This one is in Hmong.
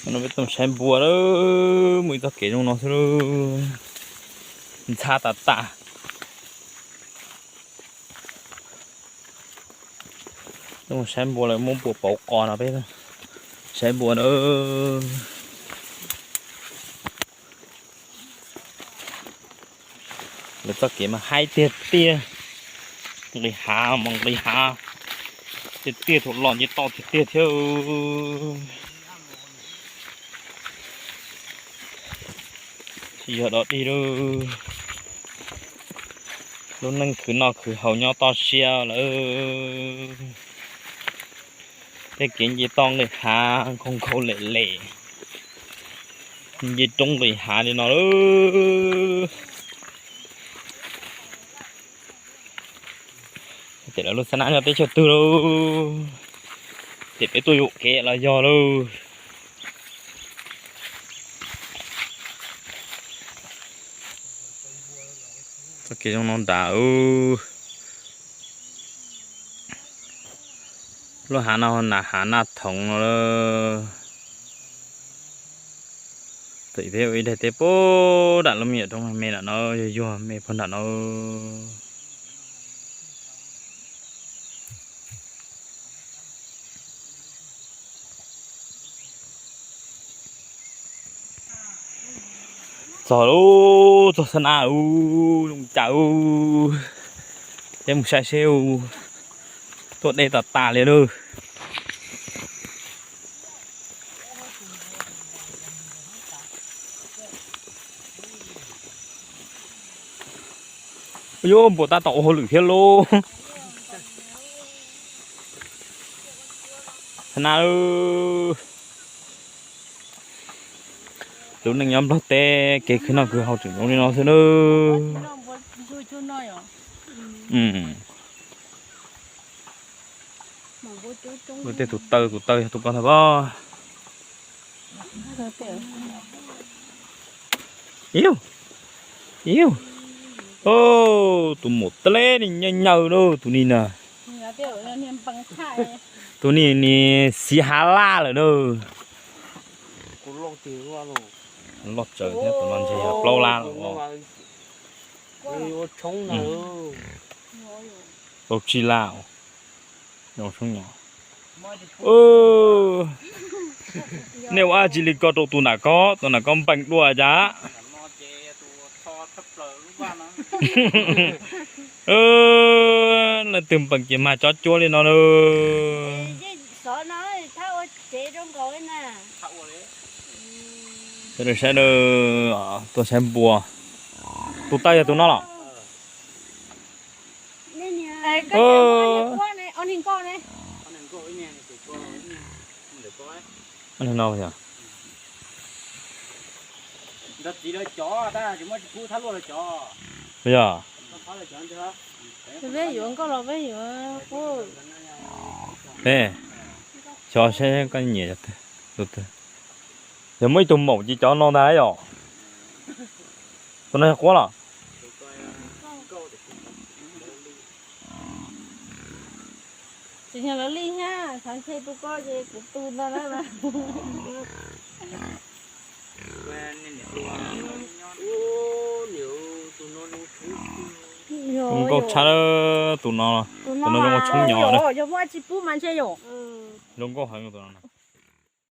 No peb tuaj saib npua lawm, muaj ib txoj kev zoo no xwb, ntxhab tas tas. Tuaj saib npua lawm, muab npua pauv qos no peb saib npua na. Lawv txoj kev mas haib tiag tiag, nqis hav mas nqis hav tiag tiag, thaum los nce toj tiag tiag thiab. Tsis yog dog dig lauj, lub neej khwv noj khwv haus nyob toj siab lawm. Tej kev nce toj nqis hav nkhaus nkhaus lem lem, nce roob nqis hav li no lauj. Ces lawv lub xab nab nyob teb chaws twg lauj? Ces peb tuaj yuam kev los yog lauj. Txoj kev zoo no nrad, lub hav no nas hav Naj Thoov no. Txawm peb ua ib daim teb puag nram lub me nyuam roob me nram no, yuag yuag me puag nram no. Txog lauj, txog xab nab ub, zoo cas ub. Peb mus saib seb ub, tuaj deb tas tas li lauj. Yuav npua tab tom ua hauj lwm thiab lauj. Xab nab, lub neej nyob Nplog teb kev khwv noj khwv haus tseem zoo li no xwb nawb. Tej tus taw, tus taw yog tus ko ntag pob. Iu, iu, tus maum dleb ni nyaw nyaw lauj, tus ni na. Tus ni ni xiv hav laj lawm na. Loj tsawv thiab, tus no ntshe yog plaub lab lawm. Plaub tsib lab, zoo sub nyos. Nej ua dab tsi li ko rau tus nram ko, tus nram ko npeem dua cas? Leej twg npeem ces mag tsob cuab li no na. Saib, tuaj saib npua. Tus taw yog tus no los? No yog. Yog. Peb yuav nkauj los peb yuav quab. Peb xyov seb koj nyiam tus twg. Yog muaj ib tug maum ces cov no ntag yom. Tus no yog quab los? Tsis yog lawv li thiab, xav ntshe tus ko ces kuv tus ntag na. Zoo nkauj tshaj tus no, tus no zoo ua tshoob nyos. Yog muaj tsis pub mas ntshe yom. Zoo nkauj heev tus no.